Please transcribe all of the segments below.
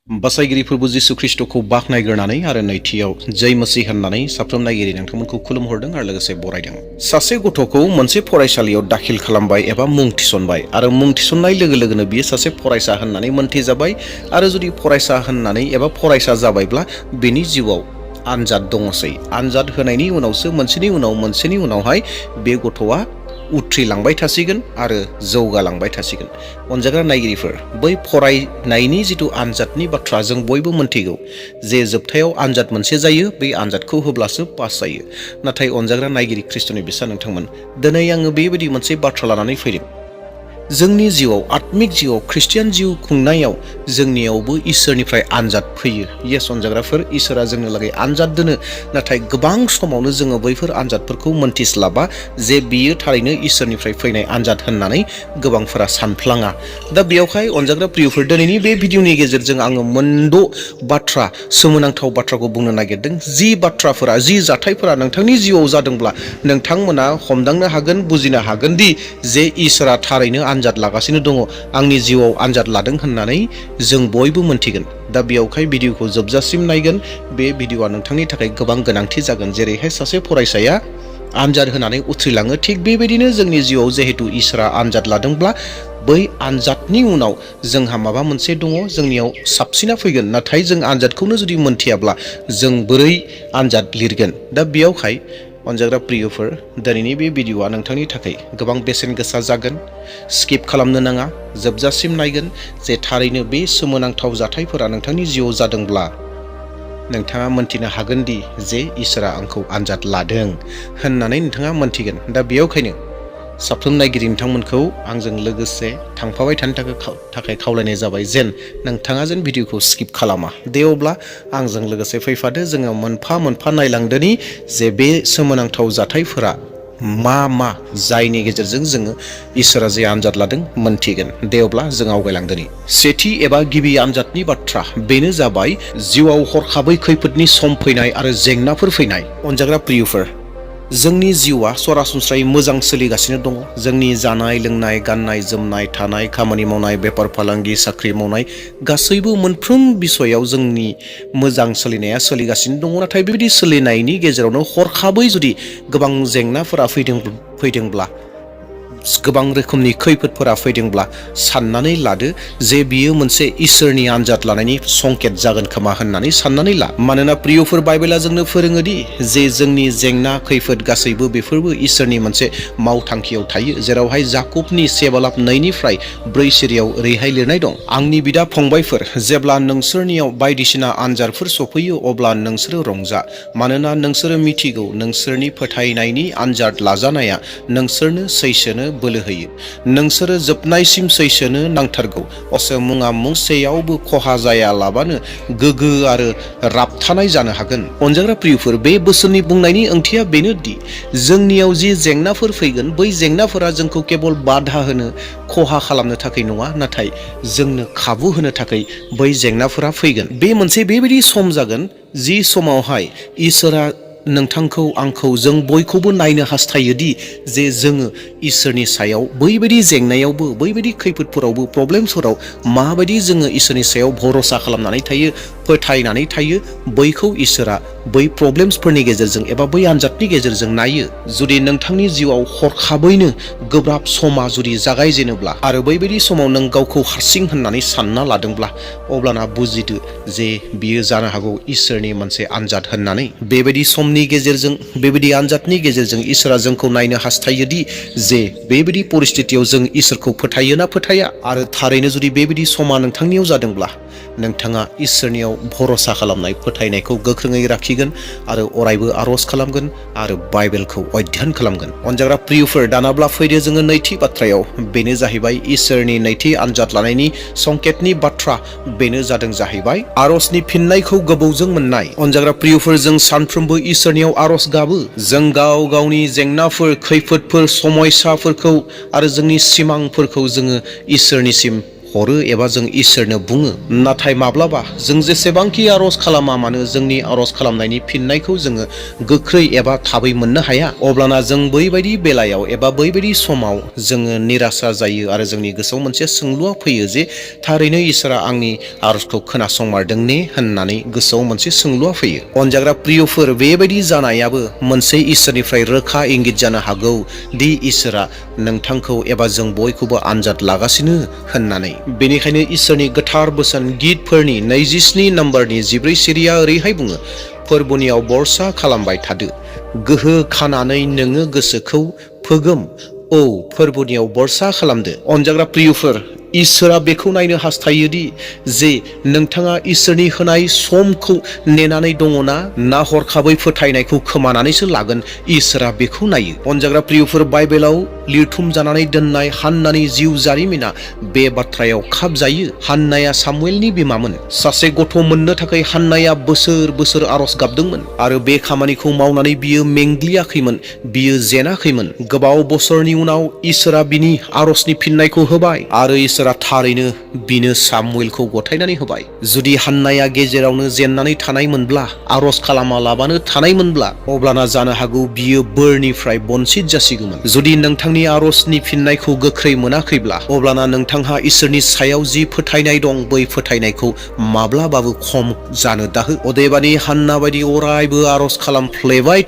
बासायगिरि फोरबो जिसु ख्रिस्टखौ बाखनायग्रोनानै आरो नैथियाव जै मसीह होननानै साफ्रोम नायगिरि नोंथांमोनखौ खुलुमहरदों आरो लोगोसे बरायदों। सासे गथ'खौ मोनसे फरायसालियाव दाखिल खालामबाय एबा मुं थिसनबाय आरो मुं थिसननाय लोगो लोगोनो बियो सासे फरायसा होननानै मोनथिजाबाय आरो जुदि फरायसा होननानै एबा फरायसा जाबायब्ला बिनि जिउआव आनजाद दङसै। आनजाद होनायनि उनावसो मोनसेनि उनावहाय बे गथ'आ उथ्रिलांबाय थासिगोन आरो जौगालांबाय थासिगोन। अनजाग्रा नायगिरिफोर, बै फरायनायनि जिथु आनजादनि बाथ्रा जों बयबो मोनथिगौ जे जोबथायाव आनजाद मोनसे जायो, बै आनजादखौ होब्लासो पास जायो। नाथाय अनजाग्रा नायगिरि ख्रिस्ट'नि बिसा नोंथांमोन, दिनै आङो बेबायदि मोनसे बाथ्रा लानानै फैदों। जोंनि जिउआव, आत्मिक जिउआव, ख्रिस्टियान जिउ खुंनायाव जोंनियावबो इसोरनिफ्राय आनजाद फैयो। येस अनजाग्राफोर, इसोरा जोंनो लागै आनजाद दोनो, नाथाय गोबां समावनो जोङो बैफोर आनजादफोरखौ मोनथिस्लाबा जे बियो थारैनो इसोरनिफ्राय फैनाय आनजाद होननानै गोबांफोरा सानफ्लाङा। दा बेयावहाय अनजाग्रा प्रियफोर, दिनैनि बे भिडिअनि गेजेरजों आङो मोनद' बाथ्रा, सोमोनांथाव बाथ्राखौ बुंनो नागिरदों। जि बाथ्राफोरा, जि जाथायफोरा नोंथांनि जिउआव जादोंब्ला नोंथांमोना हमदांनो हागोन, बुजिनो हागोन दि जे इसोरा थारैनो आनजाद लागासिनो दङ, आंनि जिउआव आनजाद लादों होननानै जों बयबो मोनथिगोन। दा बेयावहाय भिडिअखौ जोबजासिम नायगोन। बे भिडिअआ नोंथांनि थाखाय गोबां गोनांथि जागोन। जेरैहाय सासे फरायसाया आनजाद होनानै उथ्रिलाङो, थिग बेबायदिनो जोंनि जिउआव जिहेतु इसोरा आनजाद लादोंब्ला बै आनजादनि उनाव जोंहा माबा मोनसे दङ, जोंनियाव साबसिना फैगोन। नाथाय जों आनजादखौनो जुदि मोनथियाब्ला जों बोरै आनजाद लिरगोन? दा बेयावहाय अनजाग्रा प्रियफोर, दिनैनि बे भिडिअआ नोंथांनि थाखाय गोबां बेसेन गोसा जागोन। स्किप खालामनो नाङा, जोबजासिम नायगोन जे थारैनो बे सोमोनांथाव जाथायफोरा नोंथांनि जिउआव जादोंब्ला नोंथाङा मोनथिनो हागोन दि जे इसोरा आंखौ आनजाद लादों होननानै नोंथाङा मोनथिगोन। दा बेयावखायनो साफ्रोम नायगिरि नोंथांमोनखौ आंजों लोगोसे थांफाबाय थानो थाखाय खावलायनाय जाबाय जेन नोंथाङा जेन भिडिअखौ स्किप खालामा। दे अब्ला आंजों लोगोसे फैफादो, जोङो मोनफा मोनफा नायलांदोनि जे बे सोमोनांथाव जाथायफोरा मा जायनि गेजेरजों जोङो इसोरा जे आनजाद लादों मोनथिगोन। दे अब्ला जों आवगायलांदोनि। सेथि एबा गिबि आनजादनि बाथ्रा बेनो जाबाय जिउआव हरखाबै खैफोदनि सम फैनाय आरो जेंनाफोर फैनाय। अनजाग्रा प्रियफोर, जोंनि जिउआ सरासनस्रायै मोजां सोलिगासिनो दङ। जोंनि जानाय लोंनाय, गाननाय जोमनाय, थानाय, खामानि मावनाय, बेफार फालांगि, साख्रि मावनाय, गासैबो मोनफ्रोम बिसयाव जोंनि मोजां सोलिनाया सोलिगासिनो दङ। नाथाय बेबायदि सोलिनायनि गेजेरावनो हरखाबै जुदि गोबां जेंनाफोरा फैदोंब्ला, गोबां रोखोमनि खैफोदफोरा फैदोंब्ला साननानै लादो जे बियो मोनसे इसोरनि आनजाद लानायनि संकेत जागोन खोमा होननानै साननानै ला। मानोना प्रियफोर, बाइबेला जोंनो फोरोङोदि जे जोंनि जेंना खैफोद गासैबो बेफोरबो इसोरनि मोनसे मावथांखियाव थायो। जेरावहाय जाकुबनि 7:2-4 सिरियाव ओरैहाय लिरनाय दं, आंनि बिदा फंबायफोर, जेब्ला नोंसोरनियाव बायदिसिना आनजादफोर सफैयो अब्ला नोंसोरो रंजा, मानोना नोंसोरो मिथिगौ नोंसोरनि फोथायनायनि आनजाद लाजानाया नोंसोरनो सैसोनो बोलो होयो। नोंसोरो जोबनायसिम सैसोनो नांथारगौ। असे मुङा मुंसेयावबो खहा जायालाबानो गोगो आरो राबथानाय जानो हागोन। अनजाग्रा प्रियफोर, बे बोसोननि बुंनायनि ओंथिया बेनो दि जोंनियाव जि जेंनाफोर फैगोन, बै जेंनाफोरा जोंखौ केबल बाधा होनो, खहा खालामनो थाखाय नङा, नाथाय जोंनो खाबु होनो थाखाय बै जेंनाफोरा फैगोन। बे मोनसे बेबायदि सम जागोन जि समावहाय इसोरा नोंथांखौ, आंखौ, जों बयखौबो नायनो हास्थायोदि जे जोङो इसोरनि सायाव बैबायदि जेंनायावबो, बैबायदि खैफोदफोरावबो, प्रब्लेम्सफोराव माबायदि जोङो इसोरनि सायाव भरसा खालामनानै थायो, फोथायनानै थायो, बैखौ इसोरा बै प्रब्लेम्सफोरनि गेजेरजों एबा बै आनजादनि गेजेरजों नायो। जुदि नोंथांनि जिउआव हरखाबैनो गोब्राब समा जुदि जागायजेनोब्ला आरो बैबायदि समाव नों गावखौ हारसिं होननानै सानना लादोंब्ला, अब्लाना बुजिदो जे बियो जानो हागौ इसोरनि मोनसे आनजाद होननानै। बेबायदि समनि गेजेरजों, बेबायदि आनजादनि गेजेरजों इसोरा जोंखौ नायनो हास्थायोदि जे बेबायदि परिस्थितियाव जों इसोरखौ फोथायो ना फोथाया। आरो थारैनो जुदि बेबायदि समा नोंथांनियाव जादोंब्ला नोंथाङा इसोरनियाव भरसा खालामनाय, फोथायनायखौ गोख्रोङै लाखिगोन आरो अरायबो आरज खालामगोन आरो बाइबेलखौ अध्ययन खालामगोन। अनजाग्रा प्रियफोर, दानाब्ला फैदो जोङो नैथि बाथ्रायाव। बेनो जाहैबाय इसोरनि नैथि आनजाद लानायनि संकेतनि बाथ्रा। बेनो जादों जाहैबाय आरजनि फिननायखौ गोबावजों मोननाय। अनजाग्रा प्रियफोर, जों सानफ्रोमबो इसोरनियाव आरज गाबो। जों गाव गावनि जेंनाफोर, खैफोदफोर, समयसाफोरखौ आरो जोंनि सिमांफोरखौ जोङो इसोरनिसिम हरो एबा जों इसोरनो बुङो। नाथाय माब्लाबा जों जेसेबांखि आर'ज खालामा मानो जोंनि आर'ज खालामनायनि फिननायखौ जोङो गोख्रै एबा थाबै मोननो हाया। अब्लाना जों बैबायदि बेलायाव एबा बैबायदि समाव जोङो निराशा जायो आरो जोंनि गोसोआव मोनसे सोंलुआ फैयो जे थारैनो इसोरा आंनि आर'जखौ खोनासंमारदों ने होननानै गोसोआव मोनसे सोंलुआ फैयो। अनजाग्रा प्रियफोर, बेबायदि जानायाबो मोनसे इसोरनिफ्राय रोखा इंगित जानो हागौ दि इसोरा नोंथांखौ एबा जों बयखौबो आनजाद लागासिनो होननानै। बेनिखायनो इसोरनि गोथार बोसोन गितफोरनि 27 नम्बरनि 14 सिरिया ओरैहाय बुङो, फोरबोनियाव बरसा खालामबाय थादो, गोहो खानानै नोङो गोसोखौ फोगोम, औ फोरबोनियाव बरसा खालामदो। अनजाग्रा प्रियफोर, इसोरा बेखौ नायनो हास्थायोदि जे नोंथाङा इसोरनि होनाय समखौ नेनानै दङना ना हरखाबै फोथायनायखौ खोमानानैसो लागोन, इसोरा बेखौ नायो। अनजाग्रा प्रियफोर, बाइबेलाव लिरथुम जानानै दोननाय हान्नानि जिउ जारिमिना बे बाथ्रायाव खाब जायो। हान्नाया सामुएलनि बिमामोन। सासे गथ' मोननो थाखाय हान्नाया बोसोर बोसोर आर'ज गाबदोंमोन आरो बे खामानिखौ मावनानै बियो मेंग्लियाखैमोन, बियो जेनाखैमोन। गोबाव बोसोरनि उनाव इसोरा बिनि आर'जनि फिननायखौ होबाय आरो इसोरा थारैनो बिनो सामुएलखौ गथायनानै होबाय। जुदि हान्नाया गेजेरावनो जेननानै थानाय मोनब्ला, आर'ज खालामालाबानो थानाय मोनब्ला, अब्लाना जानो हागौ बियो बोरनिफ्राय बन्सित जासिगौमोन। जुदि नोंथांनि आर'जनि फिननायखौ गोख्रै मोनाखैब्ला, अब्लाना नोंथांहा इसोरनि सायाव जि फोथायनाय दं बै फोथायनायखौ माब्लाबाबो खम जानो दाहो। अदेबानि हान्ना बायदि अरायबो आर'ज खालामफ्लेबाय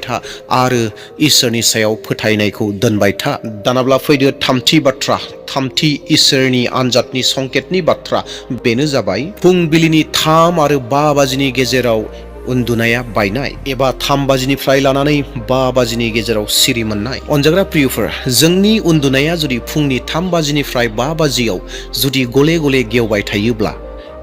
था आरो इसोरनि सायाव फोथायनायखौ दोनबाय था। दानाब्ला फैदो थामथि बाथ्रा, थामथि इसोरनि आनजादनि संकेतनि बाथ्रा, बेनो जाबाय फुंबिलिनि 3 आरो 5 बाजिनि गेजेराव उन्दुनाया बायनाय एबा 3 बाजिनिफ्राय लानानै 5 बाजिनि गेजेराव सिरि मोननाय। अनजाग्रा प्रियफोर, जोंनि उन्दुनाया जुदि फुंनि 3 बाजिनिफ्राय 5 बाजियाव जुदि गले गले गेवबाय थायोब्ला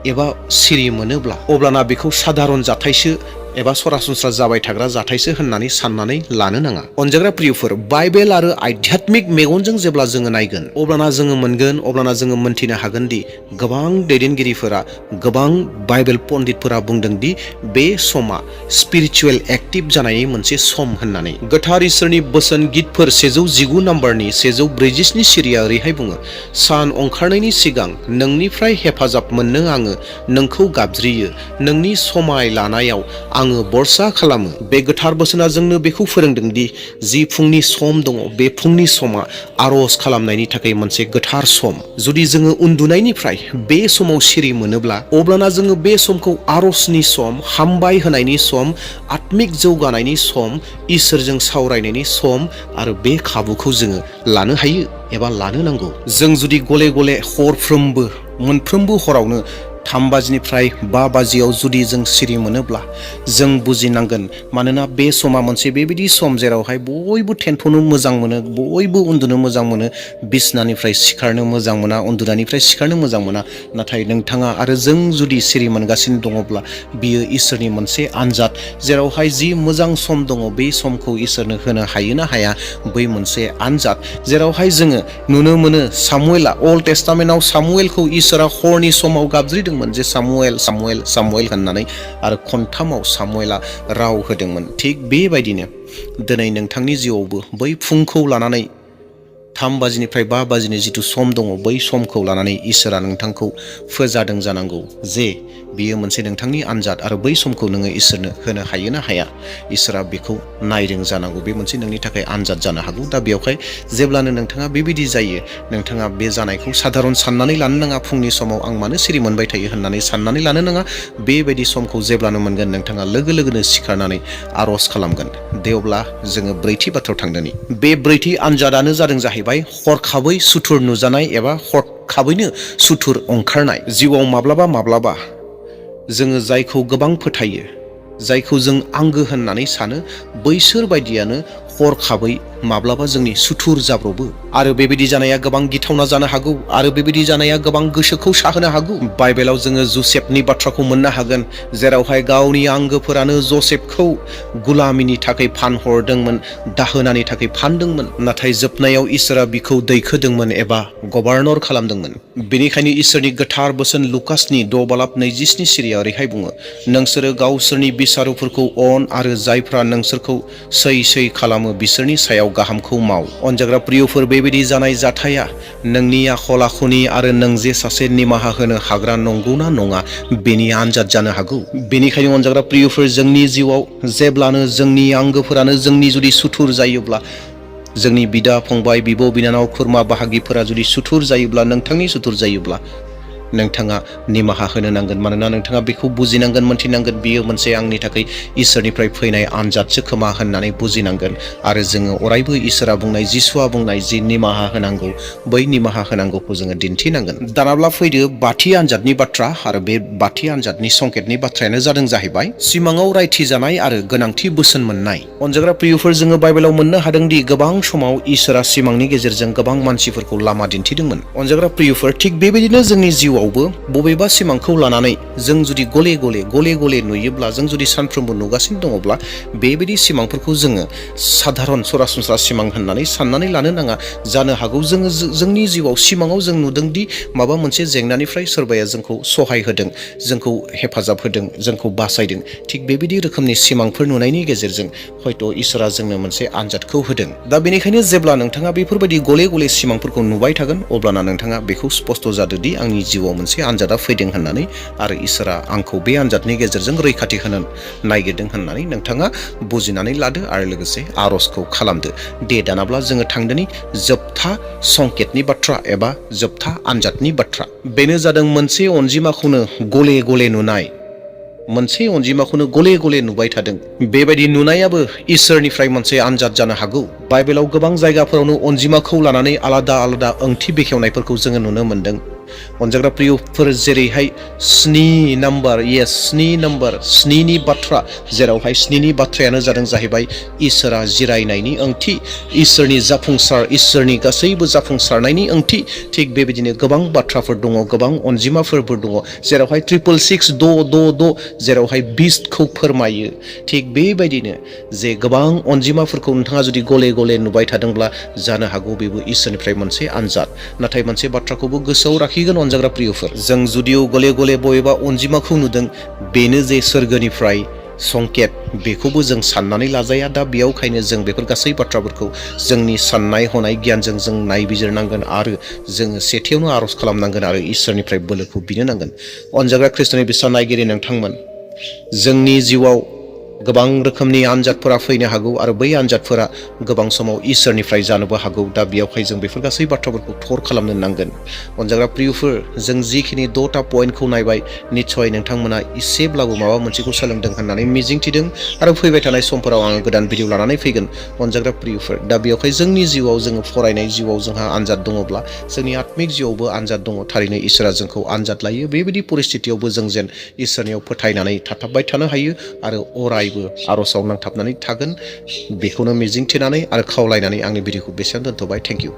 एबा सिरि मोनोब्ला, अब्लाना बेखौ साधारन जाथायसो एबा सरासनस्रा जाबाय थाग्रा जाथायसो होननानै साननानै लानो नाङा। अनजाग्रा प्रियफोर, बाइबेल आरो आध्यात्मिक मेगनजों जेब्ला जोङो नायगोन, अब्लाना जोङो मोनथिनो हागोन दि गोबां दैदेनगिरिफोरा, गोबां बाइबेल पण्डितफोरा बुंदों दि बे समा स्पिरिचुवेल एक्टिभ जानायनि मोनसे सम होननानै। गोथार इसोरनि बोसोन गितफोर 119 नम्बरनि 147 सिरिया ओरैहाय बुङो, सान ओंखारनायनि सिगां नोंनिफ्राय हेफाजाब मोननो आङो नोंखौ गाबज्रियो, नोंनि समाय लानायाव आङो बरसा खालामो। बे गोथार बोसोना जोंनो बेखौ फोरोंदों दि जि फुंनि सम दङ, बे फुंनि समा आर'ज खालामनायनि थाखाय मोनसे गोथार सम। जुदि जोङो उन्दुनायनिफ्राय बे समाव सिरि मोनोब्ला, अब्लाना जोङो बे समखौ आर'जनि सम, हामबाय होनायनि सम, आत्मिक जौगानायनि सम, इसोरजों सावरायनायनि सम आरो बे खाबुखौ जोङो लानो हायो एबा लानो नांगौ। जों जुदि गले गले मोनफ्रोमबो हरावनो 3 बाजिनिफ्राय 5 बाजियाव जुदि जों सिरि मोनोब्ला, जों बुजिनांगोन, मानोना बे समा मोनसे बेबायदि सम जेरावहाय बयबो टेन्टनो मोजां मोनो, बयबो उन्दुनो मोजां मोनो, बिसनानिफ्राय सिखारनो मोजां मोना, उन्दुनायनिफ्राय सिखारनो मोजां मोना। नाथाय नोंथाङा आरो जों जुदि सिरि मोनगासिनो दङब्ला, बियो इसोरनि मोनसे आनजाद, जेरावहाय जि मोजां सम दङ बे समखौ इसोरनो होनो हायो ना हाया, बै मोनसे आनजाद। जेरावहाय जोङो नुनो मोनो सामुएलआ, अल्ड टेस्टामेन्टआव सामुएलखौ इसोरा हरनि समाव गाबज्रिदोंमोन जे सामुएल सामुएल सामुएल होननानै, आरो खनथामाव सामुएलआ राव होदोंमोन। थिग बेबायदिनो दिनै नोंथांनि जिउआवबो बै फुंखौ लानानै 3 बाजिनिफ्राय 5 बाजिनि जिथु सम दङ, बै समखौ लानानै इसोरा नोंथांखौ फोजादों जानांगौ जे बियो मोनसे नोंथांनि आनजाद आरो बै समखौ नोङो इसोरनो होनो हायो ना हाया, इसोरा बेखौ नायदों जानांगौ। बे मोनसे नोंनि थाखाय आनजाद जानो हागौ। दा बेवहाय जेब्लानो नोंथाङा बेबायदि जायो, नोंथाङा बे जानायखौ साधारन साननानै लानो नाङा, फुंनि समाव आं मानो सिरि मोनबाय थायो होननानै साननानै लानो नाङा। बेबायदि समखौ जेब्लानो मोनगोन, नोंथाङा लोगो लोगोनो सिखारनानै आर'ज खालामगोन। दे अब्ला जोङो ब्रैथि बाथ्रायाव थांदोनि। बे ब्रैथि आनजादानो जादों जाहैबाय हरखाबै सुथुर नुजानाय एबा हरखाबैनो सुथुर ओंखारनाय। जिउआव माब्लाबा जोङो जायखौ गोबां फोथायो, जायखौ जों आंगो होननानै सानो, बैसोर बायदियानो हरखाबै माब्लाबा जोंनि सुथुर जाब्रबो। आरो बेबायदि जानाया गोबां गिथावना जानो हागौ, आरो बेबायदि जानाया गोबां गोसोखौ साहोनो हागौ। बाइबेलाव जोङो जोसेफनि बाथ्राखौ मोननो हागोन, जेरावहाय गावनि आंगोफोरानो जोसेफखौ गुलामिनि थाखाय फानहरदोंमोन, दाहोनानि थाखाय फानदोंमोन। नाथाय जोबनायाव इसोरा बिखौ दैखोदोंमोन एबा गभर्नर खालामदोंमोन। बेनिखायनो इसोरनि गोथार बोसोन लुकासनि 6:27 सिरिया ओरैहाय बुङो, नोंसोरो गावसोरनि बिसारुफोरखौ अन आरो जायफ्रा नोंसोरखौ सै खालामो बिसोरनि सायाव गाहामखौ माव। अनजाग्रा प्रियफोर, बेबायदि जानाय जाथाया नोंनि आखल आखुनि आरो नों जे सासे निमाहा होनो हाग्रा नंगौना नङा बेनि आनजाद जानो हागौ। बेनिखायनो अनजाग्रा प्रियफोर, जोंनि जिउआव जेब्लानो जोंनि आंगोफोरानो जोंनि जुदि सुथुर जायोब्ला, जोंनि बिदा फंबाय, बिब' बिनानाव, खुरमा बाहागिफोरा जुदि सुथुर जायोब्ला, नोंथांनि सुथुर जायोब्ला नोंथाङा निमाहा होनो नांगोन। मानोना नोंथाङा बेखौ बुजिनांगोन, मोनथिनांगोन बियो मोनसे आंनि थाखाय इसोरनिफ्राय फैनाय आनजादसो खोमा होननानै बुजिनांगोन। आरो जोङो अरायबो इसोरा बुंनाय, जिसुआ बुंनाय जि निमाहा होनांगौ, बै निमाहा होनांगौखौ जोङो दिन्थिनांगोन। दानाब्ला फैदो बाथि आनजादनि बाथ्रा। आरो बे बाथि आनजादनि संकेतनि बाथ्रायानो जादों जाहैबाय सिमाङाव रायथि जानाय आरो गोनांथि बोसोन मोननाय। अनजाग्रा प्रियफोर, जोङो बाइबेलाव मोननो हादोंदि गोबां समाव इसोरा सिमांनि गेजेरजों गोबां मानसिफोरखौ लामा दिन्थिदोंमोन। अनजाग्रा प्रियफोर, थिग बेबायदिनो जोंनि जिउआव बबेबा सिमांखौ लानानै जों जुदि गले गले नुयोब्ला, जों जुदि सानफ्रोमबो नुगासिनो दङब्ला, बेबायदि सिमांफोरखौ जोङो साधारन सरासनस्रा सिमां होननानै साननानै लानो नाङा। जानो हागौ जोङो जोंनि जिउआव सिमाङाव जों नुदोंदि माबा मोनसे जेंनानिफ्राय सोरबाया जोंखौ सहाय होदों, जोंखौ हेफाजाब होदों, जोंखौ बासायदों। थिग बेबायदि रोखोमनि सिमांफोर नुनायनि गेजेरजों हयथ' इसोरा जोंनो मोनसे आनजादखौ होदों। दा बेनिखायनो जेब्ला नोंथाङा बेफोरबायदि गले सिमांफोरखौ नुबाय थागोन, अब्लाना नोंथाङा बेखौ स्पष्ट जादोंदि आंनि जिउआव मोनसे आनजादा फैदों होननानै, आरो इसोरा आंखौ बे आनजादनि गेजेरजों रैखाथि होनो नागिरदों होननानै नोंथाङा बुजिनानै लादो आरो लोगोसे आर'जखौ खालामदो। दे दानाब्ला जोङो थांदोनि जोबथा संकेतनि बाथ्रा एबा जोबथा आनजादनि बाथ्रा। बेनो जादों मोनसे अनजिमाखौनो गले नुनाय। मोनसे अनजिमाखौनो गले नुबाय थादों। बेबायदि नुनायाबो इसोरनिफ्राय मोनसे आनजाद जानो हागौ। बाइबेलाव गोबां जायगाफोरावनो अनजिमाखौ लानानै आलादा ओंथि बेखेवनायफोरखौ जोङो नुनो मोनदों। अनजाग्रा प्रियफोर, जेरैहाय 7 नाम्बार, स्निनि बाथ्रा, जेरावहाय 7नि बाथ्रायानो जादों जाहैबाय इसोरा जिरायनायनि ओंथि, इसोरनि जाफुंसार, इसोरनि गासैबो जाफुंसारनायनि ओंथि। थिग बेबायदिनो गोबां बाथ्राफोर दङ, गोबां अनजिमाफोरबो दङ, जेरावहाय 666, जेरावहाय बिस्टखौ फोरमायो। थिग बेबायदिनो जे गोबां अनजिमाफोरखौ नोंथाङा जुदि गले नुबाय थादोंब्ला, जानो हागौ बेबो इसोरनिफ्राय मोनसे आनजाद। नाथाय मोनसे बाथ्राखौबो गोसोआव लाखिगोन अनजाग्रा प्रियफोर, जों जुदिও गले बबेबा अनजिमाखौ नुदों, बेनो जे सोरगोनिफ्राय संकेत, बेखौबो जों साननानै लाजाया। दा बेयावखायनो जों बेफोर गासै बाथ्राफोरखौ जोंनि साननाय हनाय गियानजों जों नायबिजिरनांगोन आरो जोङो सेथियावनो आर'ज खालामनांगोन आरो इसोरनिफ्राय बोलोखौ बिनो नांगोन। अनजाग्रा ख्रिस्ट'नि बिसार नायगिरि नोंथांमोन, जोंनि जिउआव गोबां रोखोमनि आनजादफोरा फैनो हागौ आरो बै आनजादफोरा गोबां समाव इसोरनिफ्राय जानोबो हागौ। दा बेयावहाय जों बेफोर गासै बाथ्राफोरखौ थर खालामनो नांगोन। अनजाग्रा प्रियफोर, जों जिखिनि 6टा पइन्टखौ नायबाय, निस्सय नोंथांमोना एसेब्लाबो माबा मोनसेखौ सोलोंदों होननानै मिजिंथिदों। आरो फैबाय थानाय समफोराव आङो गोदान भिडिअ लानानै फैगोन। अनजाग्रा प्रियफोर, दा बेयावहाय जोंनि जिउआव, जोङो फरायनाय जिउआव जोंहा आनजाद दङब्ला, जोंनि आत्मिक जिउआवबो आनजाद दङ। थारैनो इसोरा जोंखौ आनजाद लायो। बेबायदि परिस्थितियावबो जों जेन इसोरनियाव फोथायनानै थाथाबबाय थानो हायो आरो अरायबो आर'जआव नांथाबनानै थागोन, बेखौनो मिजिंथिनानै आरो खावलायनानै आंनि भिडिअखौ बेसेयावनो दोनथ'बाय। Thank you.